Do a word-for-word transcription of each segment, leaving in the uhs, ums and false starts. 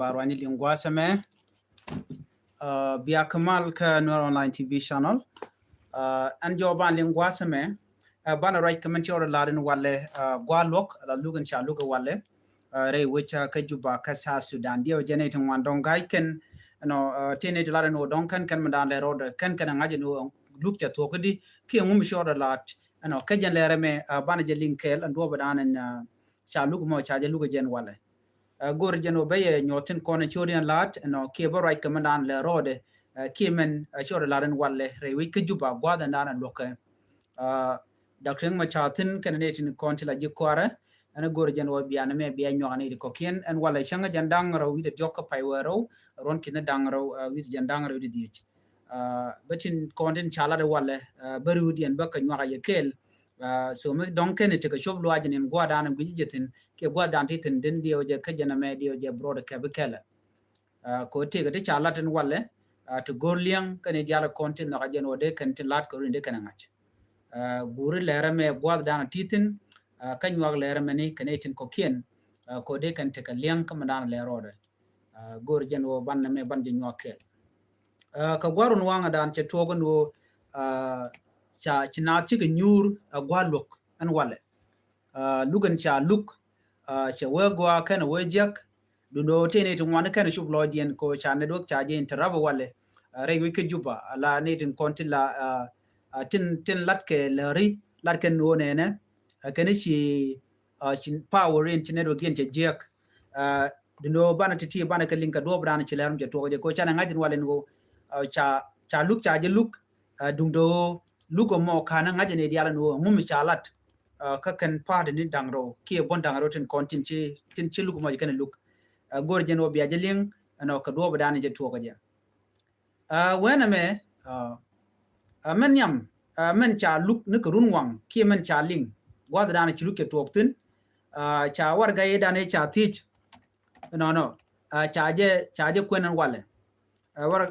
Ba ruany liŋ gua̱a̱th ɛmɛ. Bia kɛ mal kä Nuer Online T V channel. Ɛn jɔw ban liŋ gua̱a̱th ɛmɛ. Banɛ ruac kɛ mɛn ci rɔ lat in walɛ gua̱a̱ luɔk la luk in ca luk in walɛ. Rɛy wec kä Juba kä South Sudan diɛw jɛ nɛy ti ŋuan dɔŋ ga̱a̱c kɛn. Ɛnɔ ti nɛy ti lat in wä dɔŋ kɛn kɛn mi dan lɛ rɔɔdɛ kɛn kɛn ŋa̱c in wä luk ca thuɔk di kiɛ ŋum ci rɔ lat. Ɛnɔ kä jɛn lɛrɛ mɛ banɛ jɛ liŋ kɛɛl ɛn duɔbɛ dan in ca luk mɔ ca jɛ luk jɛn walɛ. Go̱r jɛn wä bä yɛ nyuɔth tin kɔn in ci rɔ diɛn lat ɛnɔ kiɛ bä ruac kɛ mɛn dan lɛ rɔɔdɛ kiɛ mɛn ci rɔ lat in walɛ rɛy wec kä Juba gua̱a̱th in dan in luɔkɛ. Dak Riek Machar thin kɛn nɛy tin kɔn ti la ji̱ kɔarɛ. Ɛn go̱r jɛn wä bia ni mɛ bia nyuak ni di kɔkiɛn ɛn walɛ cäŋ jɛn daŋ rɛw wi̱dɛ diɔk kä pay wä rɛw ruɔn ki̱n daŋ rɛw wi̱dɛ jɛn daŋ rɛw wi̱dɛ dhiec. Bä tin kɔn tin ca lat walɛ bä riwdiɛn bä kɛ nyuak a yɛ kɛɛl. So mi dɔŋ kɛn ti kɛ cop luac ni gua̱dan guic jɛ thin kiɛ gua̱dan ti thin din diɛw jɛ kä jɛn amɛ diɛw jɛ brod kɛ bi kɛlɛ. Ko ti kɛ ti ca lat in walɛ ti go̱r liɛŋ kɛn dial kɔn tin nhɔk a jɛn wä dee kɛn tin lat kɛ rin dee kɛn ŋa̱c. Guri lɛrɛ mɛ gua̱dan ti thin kä nyuak lɛrɛ mɛ ni kɛn tin kɔkiɛn. Ko dee kɛn ti kɛ liɛŋ kä mɛ dan lɛ rɔɔdɛ. Go̱r jɛn wä ban mɛ ban jɛ nyuak kɛɛl. Kä guarun waŋ dan cɛ tuɔk in wä ca ci naath cikɛ nyuur gua̱ luɔk ɛn walɛ. Luk in ca luk cɛ wee gua̱ kɛn wee jiäk. Dundo tëë ni ti ŋuan kɛn cop lɔcdiɛn ko ca network ca jɛ interrupt walɛ. Rɛy wec kä Juba ala ni tin kɔn ti la tin tin lat kɛ lääri lat kɛn wä nɛnɛ. Kɛn ci ci power in ci network in cɛ jiäk. Dundo banɛ ti ti banɛ kɛ liŋ kɛ duɔp dan ci lɛrum cɛ tuɔk jɛ ko canɛ ŋa̱c in walɛ ni ko ca ca luk ca jɛ luk. Duŋ do luk mɔ kanɛ ŋa̱c in dial ni ko ŋum ca lat. Kä kɛn part ni daŋ rɛw kiɛ bɔn daŋ rɛw tin kɔn tin ci tin ci luk mɔ jɛ kɛn luk. Go̱r jɛn wä bia jɛ liŋ ɛnɔ kɛ duɔp dan jɛ tuɔk jɛ. Wen ɛmɛ mɛn nhiam mɛn ca luk ni kɛ run waŋ kiɛ mɛn ca liŋ gua̱th dan ci luk cɛ tuɔk thin. Ca warɛga idan ca thiec. Nɔnɔ ca jɛ ca jɛ kuɛn ɛn walɛ.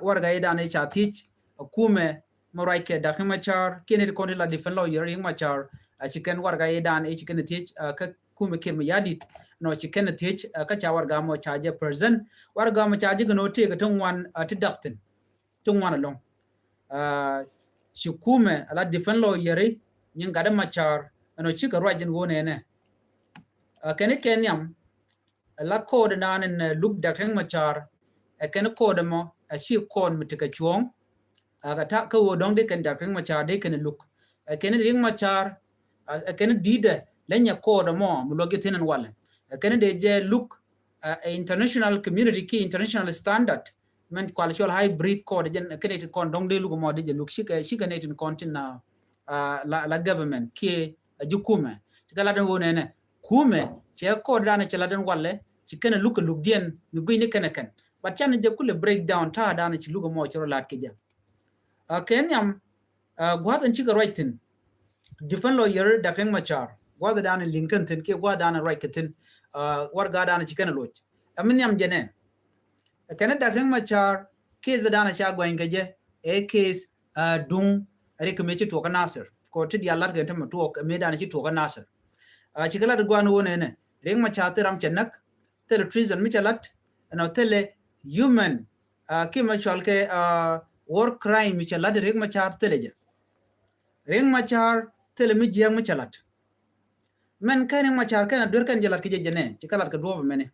Warɛga idan ca thiec kumɛ mɛ ruac kɛ Dak Riek Machar kiɛ ni ti kɔn ti la defend lawyer Riek Machar. Ci kɛn warɛga idan ci kɛn thiec kä kumɛ Kiir Mayardit. Nɔ ci kɛn thiec kä ca warɛga mɔ ca jɛ present warɛga mɔ ca jɛ gɛ nɔ tëëkɛ ti ŋuan ti dak thin. Ti ŋuan alɔŋ. Ci kumɛ ala defend lawyer nyin gatdä Machar ɛnɔ cikɛ ruac in wä nɛnɛ. Kɛn kɛ nhiam ala kɔɔd naan in luk Dak Riek Machar. Ɛ kɛn kɔɔd mɔ a ci kɔɔd mi ti kɛ cuɔ̱ɔ̱ŋ. Ɛ kɛ ta̱ kä wä dɔ̱ŋ di kɛn Dak Riek Machar di kɛn luk. Ɛ kɛn Riek Machar ɛ kɛn di̱i̱dɛ lɛ nyɛ kɔɔd mɔ mi luɔk jɛ thin in walɛ. Ɛ kɛn dee jɛ luk ɛ international community ki international standard. Mɛn kual cual hybrid kɔɔd jɛn kɛn itin kɔn dɔŋ dee luk mɔ di jɛ luk cikɛ cikɛ nɛ itin kɔn tin na la government kiɛ a ji̱ kumɛ. Cikɛ lat in wä nɛnɛ kumɛ cɛ kɔɔd dan cɛ lat in walɛ ci kɛn luk kɛ luk diɛn mi gui̱ni kɛn kɛn. But can jɛ kulɛ break down ta̱a̱ dan ci luk mɔ ci rɔ lat kɛ jɛ. Kɛ nhiam gua̱th in cikɛ ruac thin. Defend lawyer Dak Riek Machar gua̱th dan in liŋ kɛn thin kiɛ gua̱th dan in ruac kɛ thin. Warɛga dan ci kɛn loc. Ɛmi nhiam jɛ nɛ. Kɛn Dak Riek Machar case dan ca guany kɛ jɛ ɛ case duŋ rik mi ci tuɔk kä Nasir. Ko ti dial lat kɛ ti mi tuɔk mi dan ci tuɔk kä Nasir. Ci kɛ lat guan wä nɛnɛ Riek Machar ti ram cɛ näk. Thilɛ treason mi cɛ lat ɛnɔ thilɛ human ki ma cual kɛ war crime mi cɛ lat Riek Machar thilɛ jɛ. Riek Machar thilɛ mi jiäk mi cɛ lat. Mɛn kɛn Riek Machar kɛn a duer kɛn jɛ lat kɛ jɛ jɛ nɛ ci kɛ lat kɛ duɔp mɛni.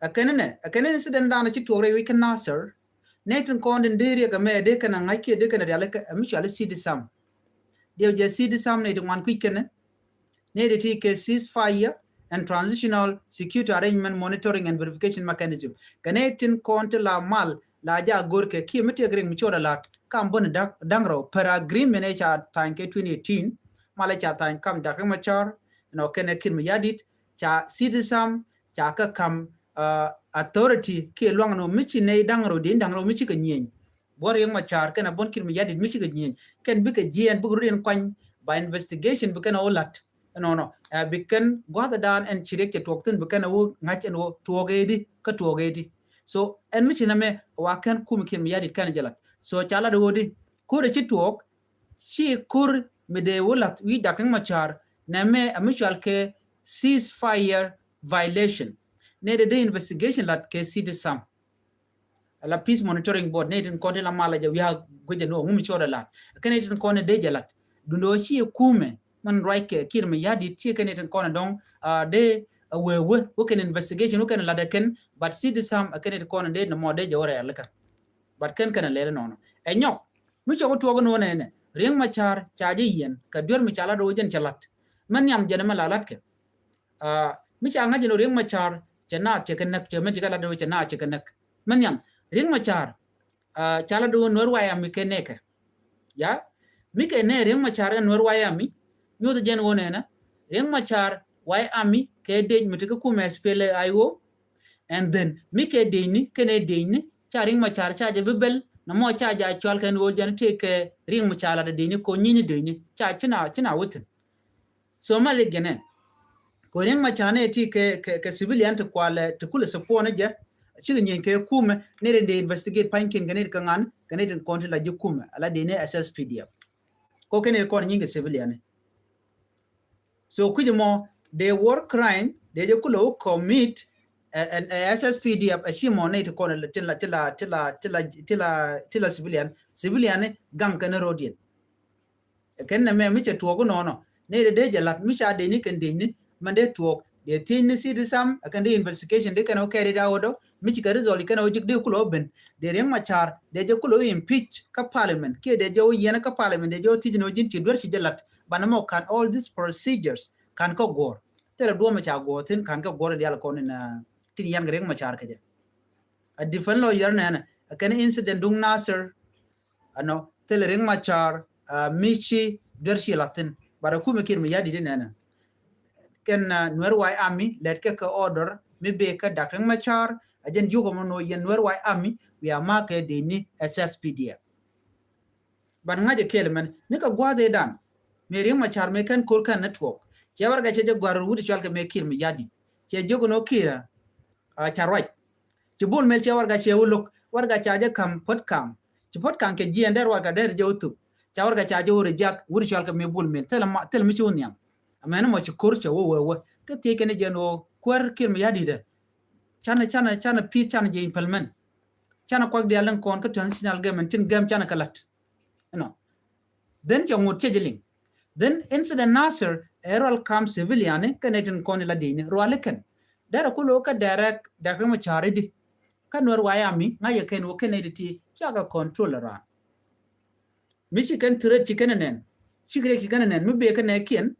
Ɛ kɛn nɛ ɛ kɛn incident dan ci tuɔk rɛy wi̱c kɛ Nasir. Nɛ tin kɔn din dee Riek ɛmɛ dee kɛn a ŋa̱c kiɛ dee kɛn a rial ɛ mi cual i̱ City Sam. Diɛw jɛ City Sam nɛ ti ŋuan kui̱c kɛn. Nɛ ti ti kɛ ceasefire and transitional security arrangement monitoring and verification mechanism. Kɛ nɛ tin kɔn ti la mal la ja gor kɛ kiɛ mi tiɛk Riek mi cot a lat kam bäni da̱ŋ rɛw per agreement ɛ ca tha̱a̱ny kɛ twenty eighteen. Mal ɛ ca tha̱a̱ny kam Dak Riek Machar nɔ kɛn ɛ Kiir Mayardit ca City Sam ca kä kam authority kiɛ luaŋ nɔ mi ci nɛ da̱ŋ rɛw di da̱ŋ rɛw mi ci kɛ nyieny. Buɔr Riek Machar kɛn a buɔn Kiir Mayardit mi ci kɛ nyieny kɛn bikɛ jiɛn bikɛ rut in kuany ba investigation bikɛn a wä lat. Ɛnɔnɔ ɛ bikɛn gua̱th dan ɛn ci Riek cɛ tuɔk thin bikɛn a wä ŋa̱c ɛn wä tuɔk ɛ di kä tuɔk ɛ di. So ɛn mi ci nɛ mɛ wa kɛn kum Kiir Mayardit kɛn jɛ lat. So ca lat ɛ wä di kur ɛ ci tuɔk ci kur mi dee wä lath wi̱i̱ Dak Riek Machar nɛ mɛ a mi cual kɛ ceasefire violation. nɛy dee dee investigation lat kɛ Citi Sam. Ala Peace Monitoring Board nɛy tin kɔn tin la mal a jɛ wiak guecɛ ni ɔ ŋum cɔɔdɛ lat. Kɛ nɛy tin kɔn dee jɛ lat. Dundo ci kumɛ mɛn ruac kɛ Kiir Mayardit ci kɛ nɛy tin kɔn dɔŋ dee a wee wee wä kɛn investigation wä kɛn lat ɛ kɛn, but Citi Sam a kɛ nɛy tin kɔn dee ni mɔ dee jɛ wä rɛɛl kɛ. But kɛn kɛn a lɛl nɔnɔ ɛ nyɔk mi cɔk tuɔk nɔnɔ ɛnɛ Riek Machar ca jɛ yiɛn kɛ duer mi ca lat wä jɛn cɛ lat. Mɛ nhiam jɛn mɛ la lat kɛ mi ca ŋa̱c jɛn Riek Machar cɛ naath cɛ kɛ näk, cɛ mɛ cɛ kɛ lat wä cɛ naath cɛ kɛ näk. Mɛ nhiam Riek Machar ca lat wä Nuer White Army kɛ nɛkɛ. Ya mi kɛ nɛ Riek Machar kɛ Nuer White Army nyuth jɛn wä nɛnɛ Riek Machar White Army kɛ dec mi ti kɛ kumɛ SPLA-IO. And then mi kɛ decni kɛnɛ decni ca Riek Machar ca jɛ bi bɛl na mɔ ca jɛ a cual kɛn ɣöö jɛn tëë kɛ Riek Machar lat decni ko nyini decni ca cina cina wä thi̱n. So ma lik jɛnɛ ko Riek Machar nɛ ti kɛ kɛ kɛ civilian ti kualɛ ti kulɛ support ni jɛ. Cikɛ nyieeny kɛ kumɛ ni rin dee investigate pa̱nykiɛn kɛ ni rin kɛ ŋan kɛ ni rin kɔn ti la ji̱ kumɛ ala decni SSPDF. Ko kɛn rin kɔn nyieeny kɛ civilian ni. So kui̱c mɔ dee war crime dee jɛ kulɛ wä commit ɛ SSPDF a ci mɔ nɛy ti kɔn ti la ti la ti la ti la ti la ti la civilian civilian ni gaŋ kɛn road yɛn. Kɛn nɛ mɛ mi cɛ tuɔɔk inɔnɔ nɛy dee dee jɛ lat mi ca dee ni kɛn dee ni mɛn dee tuɔɔk dee thiec ni Citi Sam a kɛn dee investigation dee kɛn wä carried out dɔ mi ci kɛ result kɛn wä jik dee kulɛ wä ben dee Riek Machar dee jɛ kulɛ wä impeach kä parliament kiɛ dee jɛ wä yiɛn kä parliament dee jɛ wä thiec ni wä ji̱n ci duer ci jɛ lat. Banɛ mɔ kan all these procedures kan kä guɔ̱ɔ̱r. Thilɛ duɔ̱ɔ̱mɛ ca guɔ̱ɔ̱r thi̱n kan kä guɔ̱ɔ̱r in diaal kɔn in tin yan kɛ Riek Machar kɛ jɛ. A defense lawyer nɛnɛ a kɛn incident duŋ Nasir. Ɛnɔ thilɛ Riek Machar mi ci duer ci la̱th thi̱n. But a kumɛ Kiir Mayardit nɛnɛ kɛn Nuer White Army lɛt kɛ kɛ order mi bee kä Dak Riek Machar a jɛn jiök ɛmɔ nɔ yɛn Nuer White Army wiaa ma̱a̱ kɛ dee ni SSPDF. But ŋa̱cɛ kɛɛl mɛn ni kɛ gua̱a̱th ëëdan mëë Riek Machar mëë kɛn ko̱r kɛn network. Cɛ warɛga cɛ jɛ gua̱r wut cual kɛ mëë Kiir Mayardit cɛ jiök ni ɣöö Kiir a ca ruac. Ci Bol Mel cɛ warɛga cɛ wä lo̱k warɛga ca jɛ ka̱m Puot Kaŋ. Ci Puot Kaŋ kɛ jiɛɛn dee warɛga dee jɛ wä thuk ca warɛga ca jɛ wä reject wut cual kɛ mëë Bol Mel thilɛ mi ci wä nhiam. Amɛn mɔ ci ko̱r cɛ wä wee wä kä thiec kɛn jɛ ni ɣöö kuäär Kiir Mayardit ɛ canɛ canɛ canɛ peace canɛ jɛ implement. Canɛ kuak diaal in kɔn kä transitional government tin gɛm canɛ kɛ la̱t. You know. Then cɛ ŋot cɛ jɛ liŋ. Then incident Nasir ɛ rual kam civilian ni kɛn ɛ tin kɔn ila dini rual ikɛn. Dɛrɛ kulo kä direct direct mɛ cari di. Kä Nuer White Army ŋa̱cɛ kɛn wä kɛn ɛ di ti cakɛ control around. Mi ci kɛn threat ci kɛn ɛ nɛn ci kɛ ci kɛn ɛ nɛn mi bee kɛn ɛ kiɛn.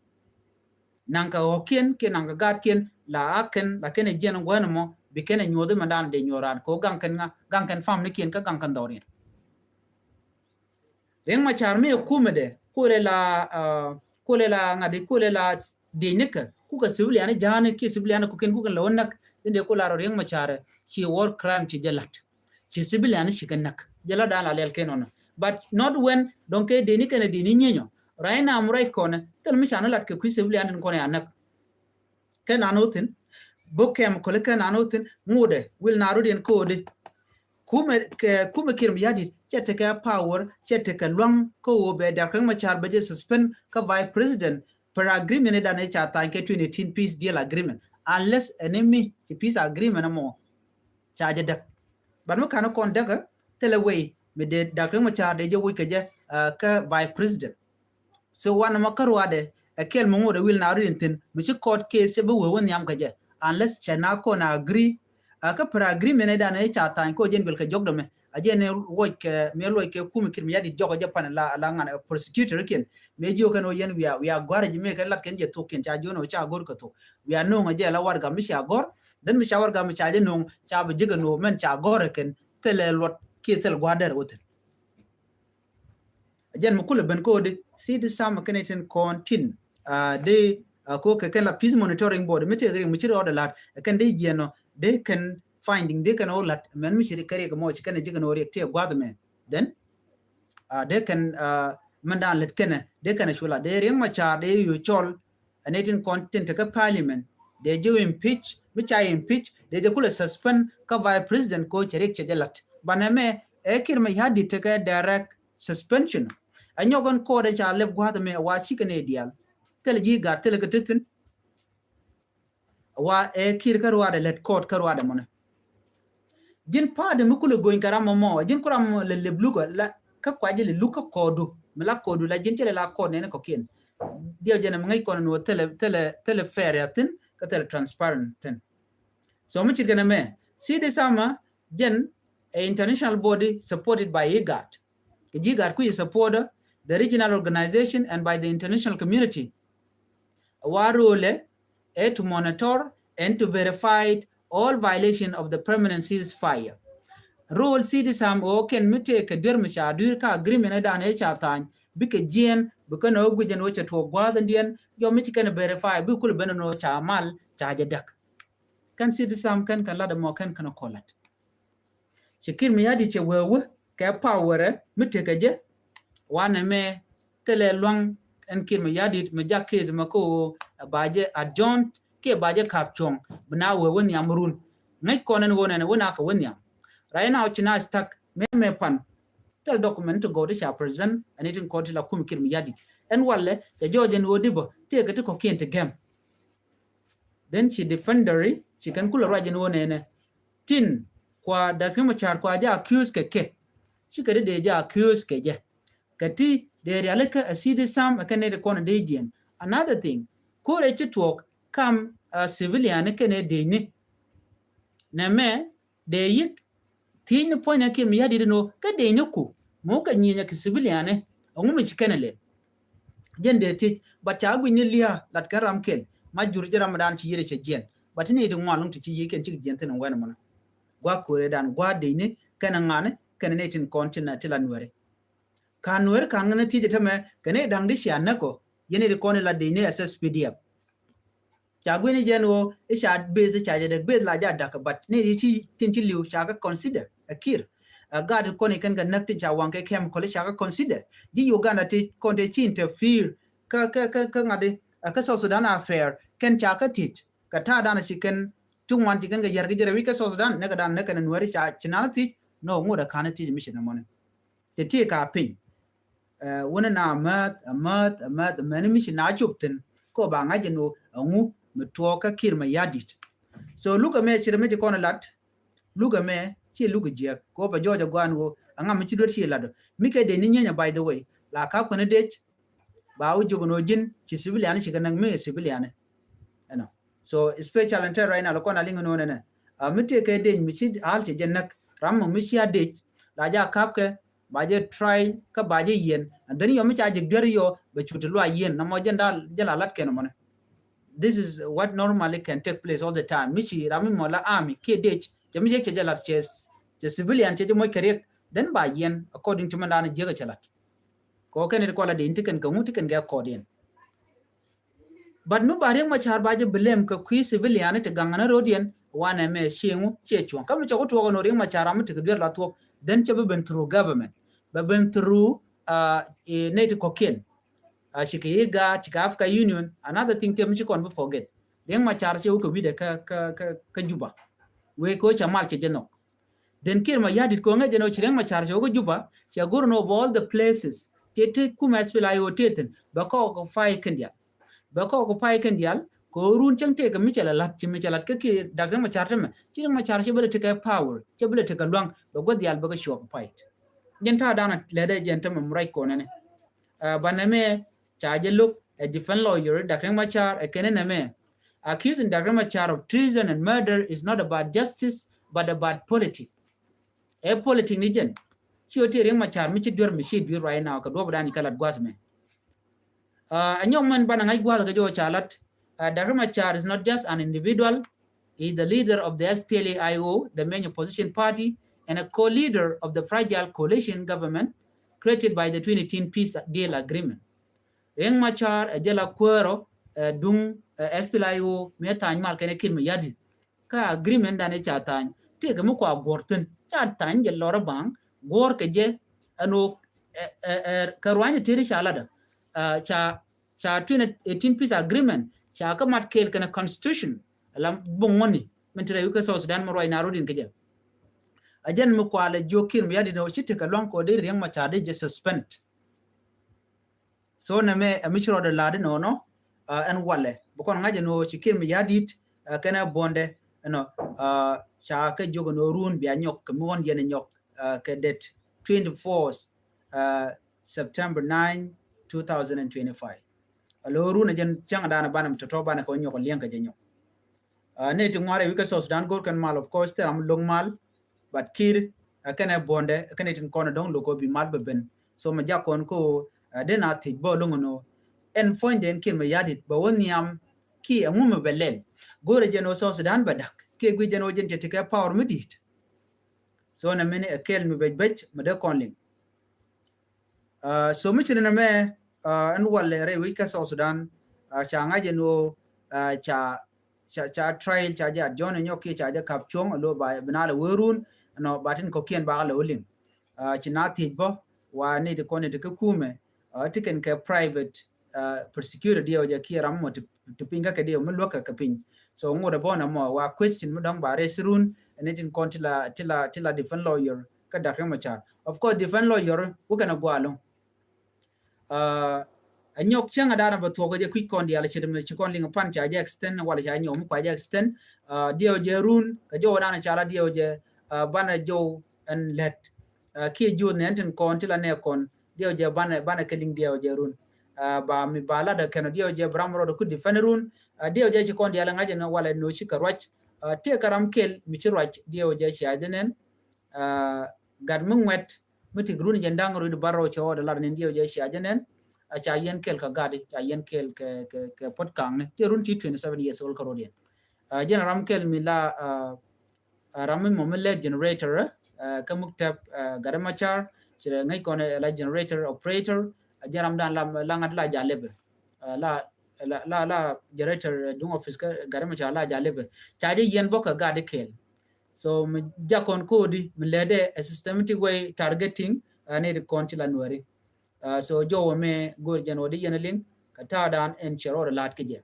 Naŋ kɛ ɣɔ̱kiɛn kiɛ naŋ kɛ gaatkiɛn la a kɛn la kɛn ɛ jiɛn gua̱n mɔ bi kɛn ɛ nyuɔ̱th mɛ dan dee nyuɔ̱th raan kɛ ɣöö gaŋ kɛn ŋa gaŋ kɛn family kiɛn kä gaŋ kɛn dhɔriɛn. Riek Machar mi ɛ kumɛ dɛ kulɛ la kulɛ la ŋa̱t i̱ kulɛ la di̱c nikɛ kukɛ civilian ja̱a̱ni kiɛ civilian kukiɛn kukɛ la wä näk. Dhin dee kulɛ la rɔ Riek Machar ci war crime ci jɛ la̱t. Ci civilian ci kɛ näk jɛ la̱t dan la lɛl kɛn ɔnɔ. But not when dɔ̱ŋ kɛ di̱c nikɛn ɛ di̱c ni nyinyɔ. Right now mi ruac kɔnɛ thil mi ca ni la̱t kɛ kui̱ civilian tin kɔnɛ a näk. Kɛ nan wä thi̱n bä kɛm kɔli kɛ nan wä thi̱n ŋutdɛ wil na rut yɛn kä ɣöö di. Kumɛ kɛ kumɛ Kiir Mayardit cɛ tekɛ power cɛ tekɛ luaŋ kä ɣöö bɛ Dak Riek Machar bɛ jɛ suspend kä vice president per agreement idan i̱ ca thany kɛ twenty eighteen peace deal agreement unless ɛn imi ci peace agreement ɛmɔ ca jɛ däk. But mi ka̱n kɔn däkä thilɛ way mi dee Dak Riek Machar dee jɛ wuc kɛ jɛ kä vice president. So wanɛ mɔ kä ruaadɛ ɛ kɛl mi ŋot ɛ wil na ri in thi̱n mi ci court case cɛ bi wee wä nhiam kɛ jɛ unless cɛ na kɔn agree. Kä per agreement ɛ dan ɛ ca thany kɔ jɛn bil kɛ jɔk dɔmɛ a jɛn ɛ luɔc kɛ mi luɔc kɛ kumi Kiir Mayardit jɔk ɛ jɛ pan la la ŋan ɛ prosecutor kiɛn mi jiök kɛn ɔ yɛn wiaa wiaa gua̱r ɛ ji̱ mi kɛ lat kɛn jɛ thok kiɛn ca jiön ɔ ca go̱r kɛ thok wiaa no̱o̱ŋ ɛ jɛ la warɛga mi ca gɔ̱r. Then mi ca warɛga mi ca jɛ no̱o̱ŋ ca bi ji̱ kɛ no̱o̱ŋ mɛn ca gɔ̱r ɛ kɛn thilɛ luɔt kiɛ thil gua̱r dɛr wä thi̱n. Jɛn mi kulɛ ben kodi Citi Sam kɛn itin kɔn tin dee ko kɛ kɛn la peace monitoring board mi tëë kɛ ri mi ci rɔɔdɛ la̱t kɛn dee jiɛn nɔ dee kɛn finding dee kɛn ɔ la̱t mɛn mi ci ri kɛ ri kɛ mɔ ci kɛn ji̱ kɛn ɔ ri tëë gua̱th mɛ. Then dee kɛn mɛn dan lät kɛn dee kɛn cu la dee Riek Machar dee yo̱ cɔl. Ɛn itin kɔn tin tekä parliament dee jɛ impeach mi ca impeach dee jɛ kulɛ suspend kä vice president ko cɛ Riek cɛ jɛ lat. Banɛ mɛ ɛ Kiir Mayardit tekä direct suspension. Ɛ nyɔk ɛn kɔɔdɛ ca lɛp gua̱a̱th mɛ wa cikɛ nɛ diaal thilɛ ji̱ gat thilɛ kɛ tethin. Wa ɛ Kiir kä ruaadɛ lät kɔɔt kä ruaadɛ mɔnɛ. Ji̱n pa̱a̱dɛ mi kulɛ go̱ny kɛ ram mɔmɔ, ji̱n ku ram mɔmɔ lɛ lep lukɛ la kä kuacɛ lɛ luk kä kɔɔdu. Mi la kɔɔdu la ji̱n cɛ lɛ la kɔɔt nɛni kɔkiɛn. Diɛw jɛn mi ŋäc kɔn ni wä thilɛ, thilɛ, thilɛ fair ya thi̱n, kä thilɛ transparent thi̱n. So mi ce̱tkɛ nɛmɛ, C D SAM jɛn a international body supported by IGAD. Kɛ ji̱ IGAD kui̱ support the regional organization and by the international community. Wa role ɛ to monitor and to verify all violation of the permanent ceasefire. Role C D SAM ɣöö kɛn mi tëë kɛ duer mi ca dui̱r kä agreement ɛ dan ɛ ca tha̱a̱ny bikɛ jiɛn bikɛ nɔ guic ɛn ɣöö cɛ tuɔɔk gua̱a̱th ɛn diɛn jɔ mi ci kɛn verify bi kul ben ɛn ɣöö ca mal ca jɛ däk. Kɛn C D SAM kɛn kɛn lat ɛmɔ kɛn kɛn kɔ lat. Ci Kiir Mayardit cɛ wee wee kɛ power mi tekɛ jɛ. Wanɛ mɛ thilɛ luaŋ ɛn Kiir Mayardit mi jak case mɛ kä ɣöö ba jɛ adjourn kiɛ ba jɛ kap cuɔ̱ŋ bi na wee wee nhiam run. Ŋäc kɔn ɛn ɣöö nɛnɛ wee na kɛ wee nhiam. Right now ci na stuck mɛ mɛ pan. Thil document ti gɔw ti ca present ɛn itin kɔn ti la kum Kiir Mayardit. Ɛn walɛ cɛ jɔɔc ɛn ɣöö di bä tëëkɛ ti kɔ̱kiɛn ti gɛm. Then ci defender ci kɛn kulɛ ruac ɛn ɣöö nɛnɛ tin kua Dr. Riek Machar kua jɛ accuse kɛ kɛ. Ci kɛ di dee jɛ accuse kɛ jɛ. Kɛ ti dee rialikä a C D SAM ɛ kɛn nɛy ti kɔn dee jiɛn. Another thing, ko̱rɛ ci tuɔɔk kam a civilian kɛn ɛ dee ni. Nɛmɛ dee yik thiec ni puɔ̱ny ni Kiir Mayardit ni wä kä dee ni ku mi wä kɛ nyieny a kɛ civilian ni. Ɛŋu mi ci kɛn ɛ lɛ. Jɛn dee thiec, but ca guic ni lia̱a̱ lat kɛn ram kɛl ma jur jɛ ram dan ci yiëë cɛ jiɛn. But ni ti ŋuan luŋ ti ci yiëë kɛn cik jiɛn thin wɛn mɔnɔ. Gua ko̱rɛ dan gua dee ni kɛn ŋani kɛn ni tin kɔn tin ti la Nuɛri. Ka Nuɛri kan ŋani thiec tämɛ kɛn ni daŋ di cia näk ɔ yɛn ni ti kɔn la dee ni S S P D F. Ca guic ni jɛn ɣöö i̱ ca base i̱ ca jɛ däk base la ja da̱k but ni ti ci tin ci li̱w ca kä consider a Kiir. A gaat kɔn i̱ kɛn kɛ näk tin ca waŋ kɛ chemical i̱ ca kä consider. Ji̱ Uganda ti kɔn ti ci interfere kä kä kä kä ŋa̱t i̱ kä South Sudan affair kɛn ca kä thiec. Kɛ ta̱a̱ dan ci kɛn ti ŋuan ci kɛn kɛ yär kɛ jɛ rɛw i̱ kä South Sudan näk kɛ dan näk kɛn Nuɛri ca ci nan thiec. No ŋot a ka̱n thiec mi ci nɛ mɔni. Ti ti ka piny. Wunɛ na mäth a mäth a mäth a mäni mi ci na cop thin ko ba ŋa̱c ɛn ɣöö ɛŋu mi tuɔɔk kä Kiir Mayardit. So lukɛ mɛ ci rɛ mi ci kɔn lat lukɛ mɛ ci lukɛ jiɛk ko bɛ jɔɔc a guan ɣöö ɛŋa mi ci duet ci lat ɔ mi kɛ dee ni nyieny a by the way la kap kɛn dec. Ba wä jiök ɛn ɣöö ji̱n ci civilian ci kɛ näk mi civilian ɛnɔ. So special ɛn tɛr right now lɛ kɔn a liŋ ɛn ɣöö nɛnɛ a mi tëë kɛ dec mi ci al cɛ jɛ näk ram mɔ mi ci a dec la ja kap kɛ ba jɛ try kä ba jɛ yiɛn and then yɔ mi ca jɛ duer yɔ bɛ cu ti lua yiɛn na mɔ jɛ dal jɛ la lat kɛn mɔnɛ. This is what normally can take place all the time. Mi ci ram mi mɔ la army kiɛ dec cɛ mi jɛ cɛ jɛ lat cɛ cɛ civilian cɛ jɛ mɔc kɛ riɛk then ba yiɛn according to mɛ dan jiɛk cɛ lat. Kɔ kɛn it kɔla dec ti kɛn kɛ ŋu ti kɛn kɛ kɔɔdiɛn. But mi ba Riek Machar ba jɛ blame kɛ kui̱ civilian ti gaŋ ni road yɛn wanɛ mɛ cieŋu ciɛ cuɔ̱ŋ kä mi cɔk tuɔk ɛn ɣöö Riek Machar ram mi ti kɛ duer la thuɔk then cɛ bi ben through government bɛ ben through uh, nɛy ti kɔkiɛn. Uh, cikɛ IGAD cikɛ Africa Union another thing tiɛ mi ci kɔn bi forget. Riek Machar cɛ wä kɛ wi̱dɛ kä kä kä kä Juba. Wee kɛ wä ca mal cɛ jɛ nhɔk. Den Kiir Mayardit kɛ ŋäc jɛn ɔ ci Riek Machar cɛ wä kä Juba cɛ go̱r ni of all the places tëë ti kum SPLA-IO tëë thin bɛ kɔk kɛ pay kɛn dial. Bɛ kɔk kɛ pay kɛn dial kɛ ɣöö run cäŋ tëë kɛ mi cɛ lɛ la̱t ci mi cɛ la̱t kä Kiir dak Riek Machar tämɛ ci Riek Machar cɛ bä lɛ tekɛ power cɛ bä lɛ tekɛ luaŋ bɛ gua̱th dial bä kɛ cuɔk pay. Jɛn ta̱a̱ danɛ lɛ dee jɛn tämɛ mi ruac kɔnɛ ni. Banɛ mɛ ca jɛ lo̱k ɛ defense lawyer dak Riek Machar ɛ kɛn ni nɛ mɛ. Accusing Dr. Riek Machar of treason and murder is not about justice but about politics. Ɛ politic ni jɛn. Ci ɣöö ti Riek Machar mi ci duer mi ci duer right now kɛ duɔp dan ikä lat gua̱th mɛ. Ɛ nyɔk mɛn banɛ ŋa̱c gua̱th kɛ jɔw ca lat. Dr. Riek Machar is not just an individual. He is the leader of the SPLA-IO, the main opposition party, and a co-leader of the fragile coalition government created by the twenty eighteen peace deal agreement. Riek Machar ɛ jɛ la kuäärɔ ɛ duŋ ɛ SPLA-IO mi ɛ tha̱a̱ny mal kɛn ɛ Kiir Mayardit. Kä agreement dan ɛ ca tha̱a̱ny tëëkɛ mi kua guɔ̱r thi̱n ca tha̱a̱ny jɛ lɔr ɛ baŋ guɔ̱r kɛ jɛ ɛn ɣöö ɛ ɛ ɛ kɛ ruany ɛ tëëri ca latdä. Ca ca twenty eighteen peace agreement ca kä mat kɛɛl kɛn ɛ constitution. Ala buŋ ŋɔni min ti rɛy wi̱i̱ kä South Sudan mi ruac na rot in kɛ jɛ. A jɛn mi kua lɛ jiök Kiir Mayardit ni ɣöö ci tekɛ luaŋ kɛ ɣöö dee Riek Machar dee jɛ suspend. So nɛ mɛ ɛ mi ci rɔɔdɛ la̱t inɔnɔ ɛn walɛ bi kɔn ŋa̱c ɛn ɣöö ci Kiir Mayardit kɛnɛ buɔndɛ, you know, ca kɛ jiök ɛn ɣöö run bia nyɔk kɛ mi ɣɔn yɛn ɛ nyɔk kɛ det twenty-fourth September nine, two thousand and twenty-five. Alo run ɛ jɛn cäŋ dan banɛ mi tɔtɔ banɛ kɛ nyɔk liɛŋ kɛ jɛ nyɔk. Ni ti ŋuarɛ wi̱i̱ kɛ South Sudan go̱r kɛn mal, of course, thil ram lo̱ŋ mal, but Kiir ɛ kɛnɛ buɔndɛ ɛ kɛnɛ tin kɔn ɛ dɔ̱ŋ lo̱k kɛ bi mal bɛ ben. So mɛ jak kɔn ko ɛ den a thiec bä lo̱ŋ ɛn ɣöö ɛn puɔ̱nydɛ ɛn Kiir Mayardit bɛ wä nhiam kiɛ ɛŋu mɛ bɛ lɛl. Go̱rɛ jɛn ɣöö South Sudan bɛ da̱k kiɛ gui̱c jɛn ɣöö jɛn cɛ ti kɛ power mi di̱i̱t. So nɛ mini ɛ kɛl mi bɛc bɛc mɛ dee kɔn liŋ. So mi ci ri nɛ mɛ ɛn walɛ rɛy wi̱c kɛ South Sudan ca ŋa̱c ɛn ɣöö ca ca ca trial ca jɛ at jɔn nyɔk kiɛ ca jɛ kap cuɔ̱ŋ alo ba bi na lɛ wee run nɔ ba tin kɔkiɛn ba lɛ wee liŋ. Ci na thiec bä wa ni ti kɔn ti kä kumɛ ti kɛn kɛ private prosecutor diɛw jɛ kiɛ ram mɔ ti piny kä kɛ diɛw mi luäk kɛ kɛ piny. So ŋot ɛ bɔn ɛmɔ wa question mi dɔ̱ŋ ba raise run ɛn ni tin kɔn ti la ti la ti la defense lawyer kä Doctor Machar. Of course defense lawyer wä kɛn ɛ gualu. Ɛ nyɔk cäŋ a da̱a̱n bɛ thuɔk jɛ kui̱c kɔn diaal ce̱t mi ci kɔn liŋ pan ca jɛ extend walɛ ca nyɔk mi kua jɛ extend. Diɛw jɛ run kɛ jɔw da̱a̱n ca la diɛw jɛ banɛ jɔw ɛn lɛt kiɛ juth nɛ ɛn tin kɔn ti la nɛ kɔn diɛw jɛ banɛ banɛ kɛ liŋ diɛw jɛ run. Ba mi ba lat ɛ kɛn diɛw jɛ bram rɔd ku defend run. Diɛw jɛ ci kɔn diaal ŋa̱c ɛn walɛ no ci kɛ ruac. Tiɛ kɛ ram kɛl mi ci ruac diɛw jɛ cia jɛ nɛn. Gat mi ŋuɛt mi tik run jɛn da̱ŋ run bar rɔ cɛ ɣɔt lar ni diɛw jɛ cia jɛ nɛn. A ca yɛn kɛl kɛ gat ca yɛn kɛl kɛ kɛ kɛ pot kaŋni ti run ti twenty seven years old kä rot yɛn. Jɛn ram kɛl mi la ram mi mɔ mi lɛ generator kä muktab Gat Machar ci rɛ ŋäc kɔn la generator operator. Jɛn ram dan la ŋat la jalɛbɛ la la la generator duŋ office kä Gat Machar la jalɛbɛ ca jɛ yɛn bɔ kɛ gat kɛl. So mi jakɔn kodi mi lɛdɛ a systematic way targeting ni di kɔn ti la nuɛri. So jɔwɛ mɛ go̱r jɛn wä di yɛn liŋ kɛ ta̱a̱ dan ɛn cɛ rɔɔd lat kɛ jɛ.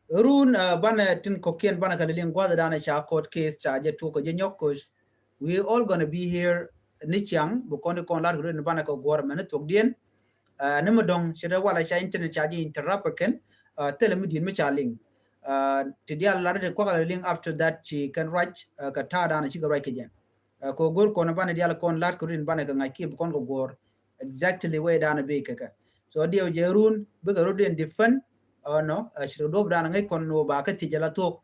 Run banɛ tin kɔkiɛn banɛ kɛ liŋ gua̱th dan ca court case ca jɛ tuɔk kɛ jɛ nyɔk kos. We all gonna be here ni ciaŋ bi kɔn di kɔn lat kɛ run banɛ kɛ guɔr mɛ ni thuɔk diɛn. Ni mi dɔŋ ci rɛ wala ca internet ca jɛ interrupt kɛn thilɛ mi diɛn mi ca liŋ. Ti dial lat di kuak la liŋ after that ci kɛn ruac kɛ ta̱a̱ dan ci kɛ ruac kɛ jɛ. Kɛ go̱r kɔn banɛ dial kɔn lat kɛ run banɛ kɛ ŋa̱c kiɛ bi kɔn kɛ guɔr exactly where dan bi kɛ kɛ. So diɛw jɛ run bikɛ run diɛn defend. Ɔ nɔ ci rɛ duɔp dan ŋäc kɔn ni wä ba kä thiec ala thuɔk.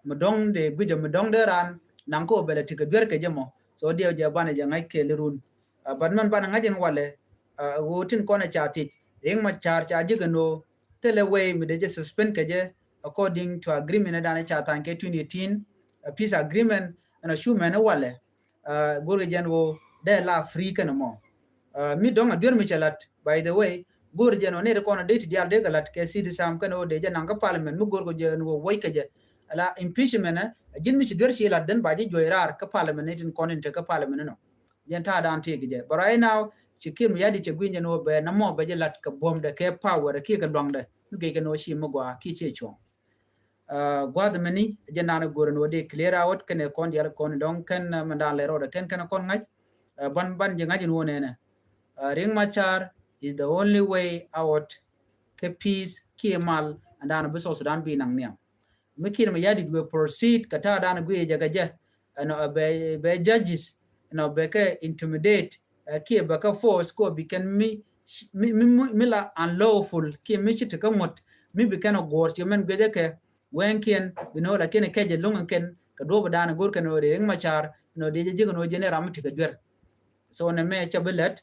Mi dɔŋ de guic mi dɔŋ de ran naŋ kä wä bɛlɛ ti kɛ duer kɛ jɛ mɔ. So diɛw jɛ banɛ jɛ ŋa̱c kɛɛl run. But mɛn banɛ ŋa̱c in walɛ ɣöö tin kɔn ɛ ca thiec Riek Machar ca ji̱ kɛ ni wä thilɛ way mi de jɛ suspend kɛ jɛ according to agreement dan ca tha̱a̱ny kɛ twenty eighteen peace agreement. Ɛn a cu mɛn walɛ go̱rkɛ jɛn ɣöö dee la free kɛn mɔ. Mi dɔ̱ŋ a duer mi cɛ lat, by the way, go̱r jɛn ɣöö nɛy ti kɔn a dee ti diaal dee kɛ lat kɛ city sam kɛn ɣöö dee jɛ naŋ kä parliament mi go̱rkɛ jɛn ɣöö wuɔc kɛ jɛ. Ala impeachment ɛ ji̱n mi ci duer ci lat dhän ba ji̱ juɔc raar kä parliament ni tin kɔn in te kä parliament inɔ. Jɛn ta̱a̱ dan tëëk jɛ. But right now ci Kiir Mayardit cɛ gui̱ny jɛn ɣöö bɛ na mɔ bɛ jɛ lat kɛ buɔ̱mdɛ kɛ power kiɛ kɛ luaŋdɛ mi gɛc kɛn ɣöö ci mi gɔaa kiɛ ciɛ cuɔ̱ŋ. Gua̱th mɛni jɛ nan go̱r ni wä dee clear out kɛn ɛ kɔn dial kɔn dɔŋ kɛn mɛ dan lɛ rɔɔdɛ kɛn kɛn kɔn ŋa̱c. Ban ban jɛ ŋa̱c in wä nɛnɛ. Riek Machar is the only way out kɛ peace kiɛ mal and dan bi South Sudan bi naŋ nhiam. Mi Kiir Mayardit wee proceed kɛ ta̱a̱ dan guiɛ jɛ kɛ jɛ ɛn ɔ bɛ bɛ judges ɛn ɔ bɛ kɛ intimidate kiɛ bɛ kä force kɔ bi kɛn mi mi mi mi la unlawful kiɛ mi ci ti kä ŋuɔ̱t mi bi kɛn a guɔ̱ɔ̱r ci mɛn guiecä kɛ wɛŋkiɛn. You know, lakin kɛ jɛ lo̱ŋ kɛn kɛ duɔ̱p dan go̱r kɛn ɣöö Riek Machar, you know, dee jɛ ji̱k ɛn ɣöö jɛn ɛ ram mi ti kɛ duer. So nɛ mɛ ca bi lät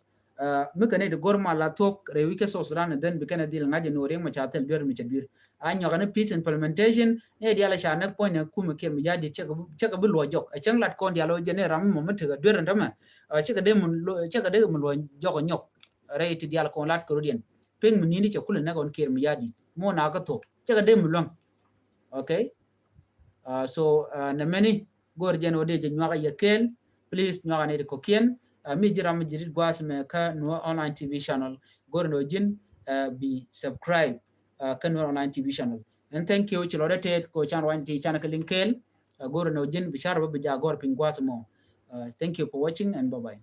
mi kɛn ɛ ti go̱r mal la thuɔ̱k rɛy wi̱c kɛ South Sudan, and then bi kɛn ɛ dhil ŋa̱c ɛn ɣöö Riek Machar thil duer mi ca duer. A nyɔk ɛn peace implementation ni diaal ca näk puɔ̱ny nɛ kumɛ Kiir Mayardit cɛ kɛ bi luɔc jɔk. Ɛ cäŋ lat kɔn diaal ɣöö jɛn ɛ ram mi mɔ mi tekɛ duer ɛn tämɛ. Cɛ kɛ dee mi luɔc jɔk ɛ nyɔk rɛy ti diaal kɔn lat kɛ rɔ̱diɛn. Pek mi ni̱n di cɛ kulɛ näk ɣɔn Kiir Mayardit mi wä na kä thok cɛ kɛ dee mi luäŋ. Okay. So nɛ mɛni go̱r jɛn ɣöö dee jɛ nyuak ɛ yɛ kɛɛl. Please nyuak ɛ ni di kɔkiɛn. Mi ji̱ ram mi ji̱ dit gua̱a̱th mɛ kä Nuer Online T V channel go̱r ni ɣöö ji̱n bi subscribe kä Nuer Online T V channel. And thank you ci lɔcdä tɛth kɛ can ruany ti can kɛ liŋ kɛɛl. Go̱r ni ɣöö ji̱n bi car bä bi ja gɔr piny gua̱a̱th mɔ. Thank you for watching and bye bye.